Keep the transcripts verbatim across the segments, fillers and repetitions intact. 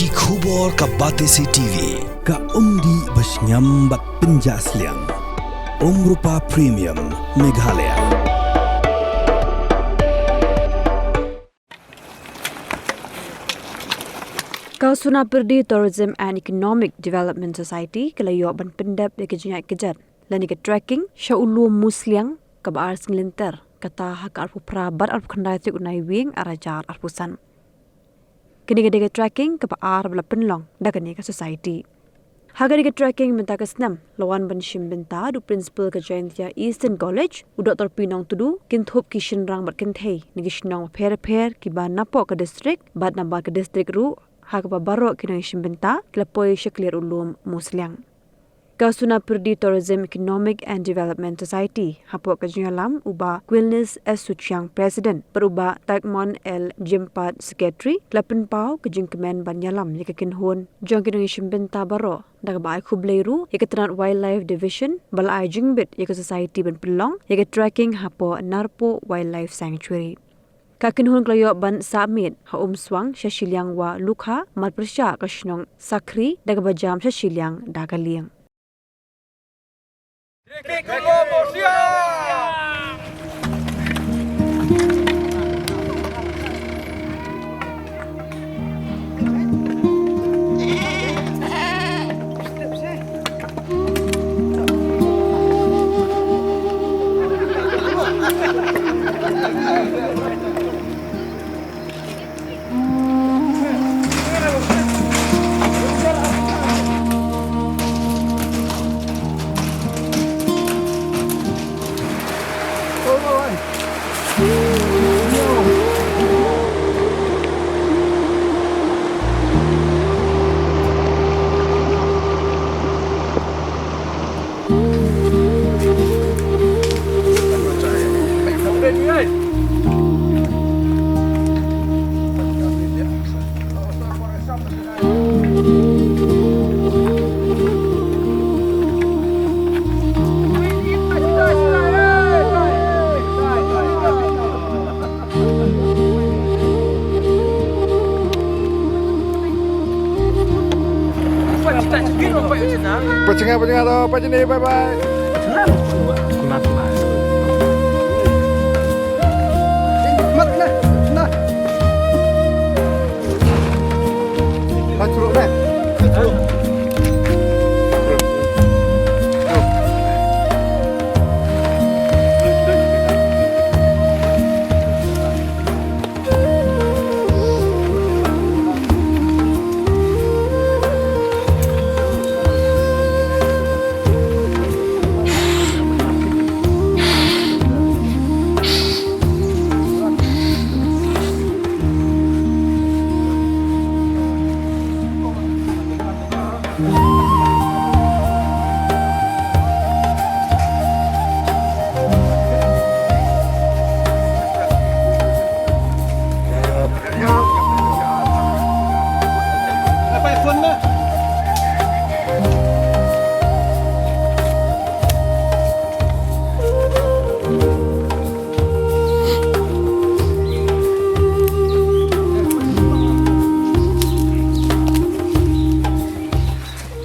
Ki khubor ka Batesi T V, ka umdih ba shngiam bad pynjah sliang. Umrupa Premium, Meghalaya. Ka Sonapyrdi Tourism and Economic Development Society ka la ïoh ban pyndep ïa ka jingïaid kjat lane ka trekking sha u lum Musliang kaba ar sngi lynter, kata ha ka arphew phra bad arphew khyndai tarik u Naiwieng ar hajar arphew san. Kane ka dei ka trekking kaba ar ba la pynlong da kane ka society. Ha kane ka trekking mynta ka snem la wan ban shim bynta da u principal ka Jaintia Eastern College, u Doctor P Nongtudu, kynthup ki shynrang bad kynthei na ki shnong bapher bapher kiba napoh ka district bad nabar ka district ruh, ha kaba baroh ki nongïashim bynta ki la poi sha kliar u lum Musliang. Ka Sonapyrdi Tourism Economic and Development Society, hapoh ka jingïalam u Bah Quilnis S Suchiang, President, bad u Bah Tagmon L Jimpat, Secretary, ki la pynpaw ka jingkmen ban ïalam ïa ka kynhun jong ki nongïashim bynta baroh, da kaba ai khublei ruh ïa ka tnat Wildlife Division ba la ai jingbit ïa ka society ban pynlong ïa ka trekking hapoh Narpuh Wildlife Sanctuary. Ka kynhun ka la ïoh ban sah miet ha Umswang sha shiliang Wah Lukha, marpyrshah ka shnong Sakhri, da kaba jam sha shiliang Dagaliang. Pachinga, pachinga to, pachinga, bye bye.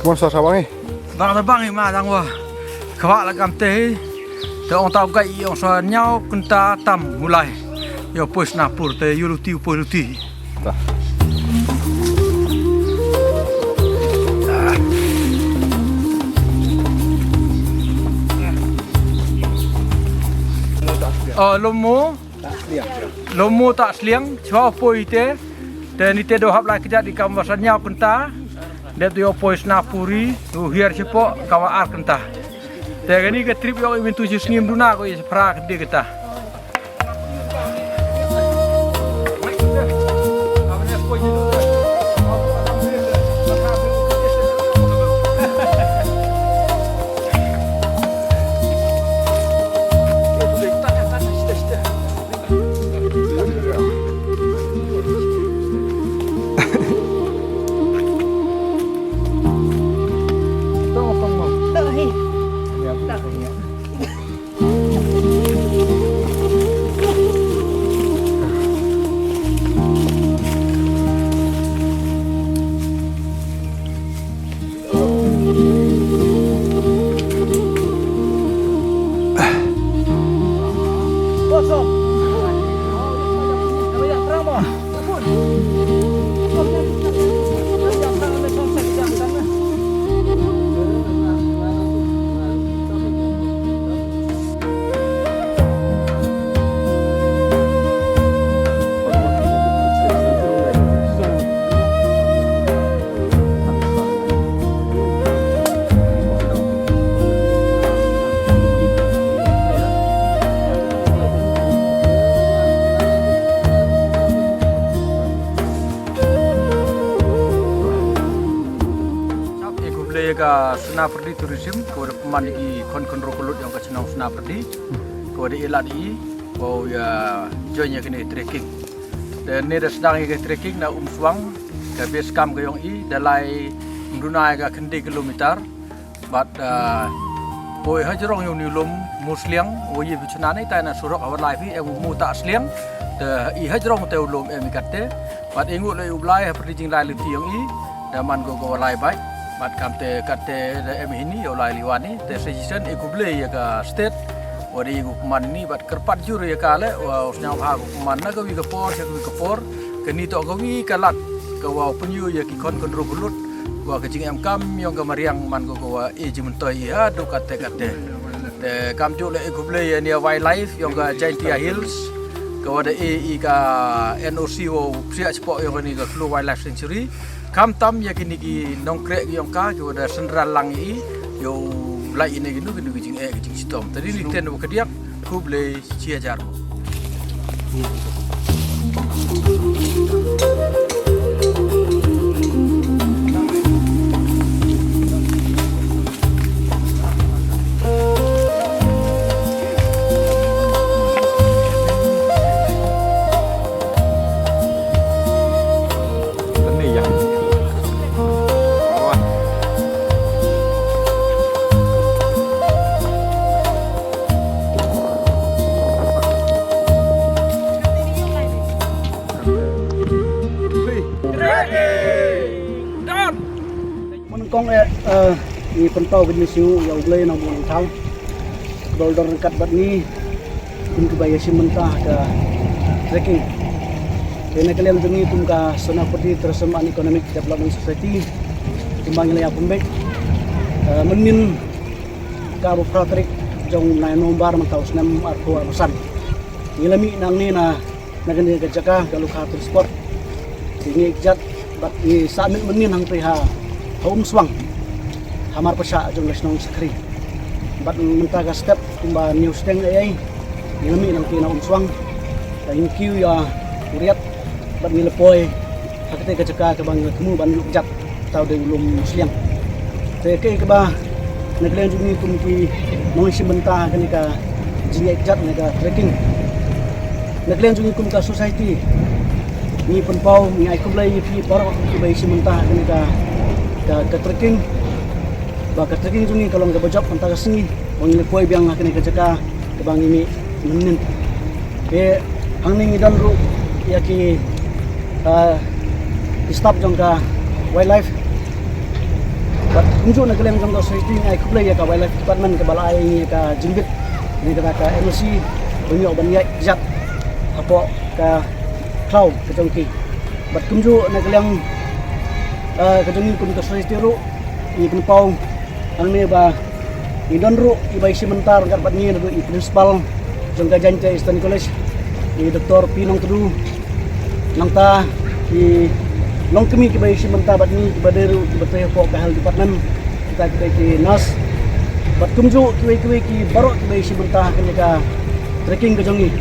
Kumno sa sa bang i? Bang da bang i ma dang wa. Khwa la kam te. Te ong tau gai i ong sa ñiaw kynta tam mulai. Yo poi Snapur te yo luti poi luti. Ta. Oh, lomo. Lomo ta sliang, chwa poi te. Te ni te do hap la kjat i kam wa sa ñiaw kynta. Dep te yo poi Snapur i, u hiar chipo, kam wa ar kynta. Te kani ka trip yo i mintu chi sngim duna ko i phra kynta. Ka Sonapyrdi Tourism ka wa da pynman ïa ki khon khynroo khyllood yong ka shnong Sonapyrdi, ka wa da ïalad ïa i wow ïa join ïa kane trekking. Te ne da sdang ïa ka trekking na Umswang, ka base camp ka yong i da lai ym duna ïa ka khyndai kilometer. Bad poi hajrong yong u lum Musliang wa ïa phi chuna ne tai na surok ha wa lai phi em u mu ta sliang. Te i hajrong te u lum em i katte. Bad i nguh leh ïa u Blai ha pyrdi jinglai lynti yong i da man ko ko wa lai bad, bad kamte katte da em hini ïa u lai liwan i. Te suggestion i khublei ïa ka state wa da i ko pynman ni bad kyrpad jur ïa ka leh wa u sñiawbha ko pynman na ka wi ka por sha ka wi ka por. Kani toh ka wi ka lad ka wa u pynïoh ïa ki khon khynroo khyllood wa ka jingemkam yong ka mariang man ko ko wa i jingmyntoi i haduh katte katte. Te kamjooh leh i khublei ïa nia wildlife yong ka Jaintia Hills ka wa da i i ka N O C wa u psiah shapoh yong kani ka Khloo Wildlife Sanctuary. Khamtam ïa kini ki nongkreh ki yong ka ki wa da synran lang ïa i ïa u lait ïa ne kino kino ki jingeh ki jingshitom. Te dei ni ten wa ka diak. Khublei. Chia jar. Mon kong eh, eh, ngi pynpaw ka jingsngew ïa U Blei nongbuh nongthaw. Dol dor ryngkat bad ngi kum kiba ïashim bynta ha ka trekking. Te na ka liang jong ngi kum ka Sonapyrdi Tourism and Economic Development Society, kumba ngi la ïa pynbeit, eh, mynnin ka arphew phra tarik jong u bnai November mynta u snem arphew arphew san. Ngi la mih nangne na, na kane ka jaka ka Lukha Tourist Spot. Te ngi ïa kjat bad ngi sah miet mynnin hangtei ha, ha Umswang, ha marpyrshah jong ka shnong Sakri. Bad mynta ka step kumba hynñiew shiteng ei ei ngi la mih nangtei na Umswang. Te ngi kiew ïa u riat bad ngi la poi ha katei ka jaka kaba ngi la thmu ban ïuh kjat, thaw dei u lum Musliang. Te kaei kaba na ka liang jong ngi kum ki nongïashim bynta ha kane ka jingïaid kjat ne ka trekking, na ka liang jong ngi kum ka society, ngi pynpaw, ngi ai khublei ïa phi baroh kiba ïashim bynta ha kane ka, ka, ka trekking. Ba ka trekking jong ngi ka long kaba jop mynta ka sngi ba ngi la poi biang ha kane ka jaka kaba ngi mih mynnin. Te hangne ngi don ruh ïa ki, ah, ki staff jong ka wildlife. Bad kumjuh na ka liang jong ka society ngi ai khublei ïa ka wildlife department kaba la ai ïa ka jingbit ne kata ka N O C ban ïoh ban ïaid kjat hapoh ka khlaw ka jong ki. Bad kumjuh na ka liang, ah, ka jong ngi kum ka society ruh ngi pynpaw hangne ba ngi don ruh iba ïashim bynta ryngkat bad ngi, naduh i principal jong ka Jaintia Eastern College, i Doctor P Nongtdu. Nangta i longkmie kiba ïashim bynta bad ngi kiba dei ruh kiba trei hapoh ka health department, kita kiba ki nurse. Bad kumjuh kiwei kiwei ki baroh kiba ïashim bynta ha kane ka trekking ka jong ngi.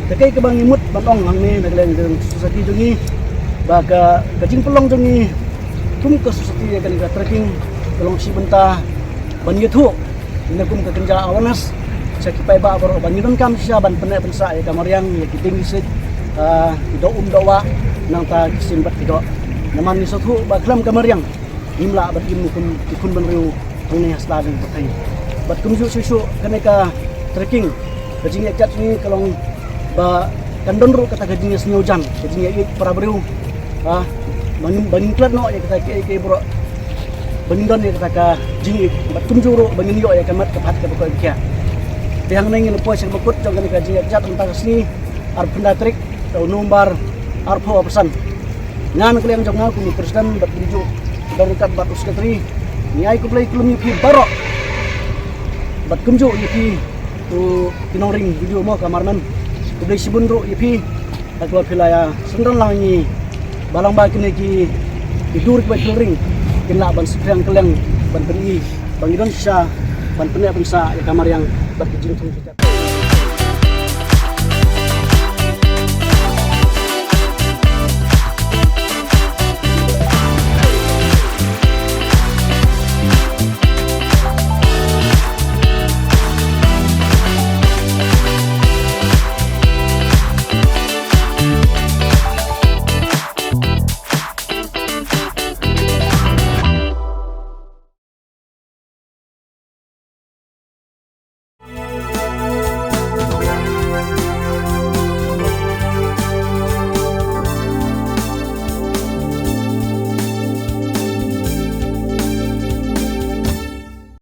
Te kaei kaba ngi mut ban ong hangne na ka liang jong society jong ngi ba ka, ka jingpynlong jong ngi kum ka society ïa kane ka trekking ka long shi bynta ban ïathuh ïa kum ka kynja awareness sha ki paidbah baroh ba ngi donkam shisha ban pynneh pynsah ïa ka mariang, ïa ki dieng ki siej, ah, ki doh um doh wah, nangta ki sim bad ki doh. Namar ngi sngewthuh ba khlem ka mariang ngim lah ban im kum ki khun bynriew hangne ha sla jong ka pyrthei. Bad kumjuh shuh shuh kane ka trekking, ka jingïaid kjat jong ngi ka long ba kan don ruh kata ka jingïasngewjan, ka jingïaieit para briew. Ha, ba ngin, ba ngin klet noh ïa kata kiei kiei baroh, ba ngin don ïa kata ka jingïeit, bad kumjuh ruh ba ngin ïoh ïa ka met ka phad kaba koit ba khiah. Te hangne ngi la poi sha kaba kut jong kane ka jingïaid kjat mynta ka sngi, arphew khyndai tarik u November arphew arphew san. Nga na ka liang jong nga kum u president bad kumjuh, bad ryngkat bad u secretary, ngi ai khublei kylliang ïa phi baroh. Bad kumjuh ïa phi, u, ki nongring video mo, cameraman. Khublei shibun ruh ïa phi ha kaba phi la ïa synran lang ngi ba lang ba kine ki, ki dur kiba phi ring kin lah ban sngewthuh kylliang ban pyni ba ngi don shisha ban pynneh pynsah ïa ka mariang bad ki jingthung ki jait.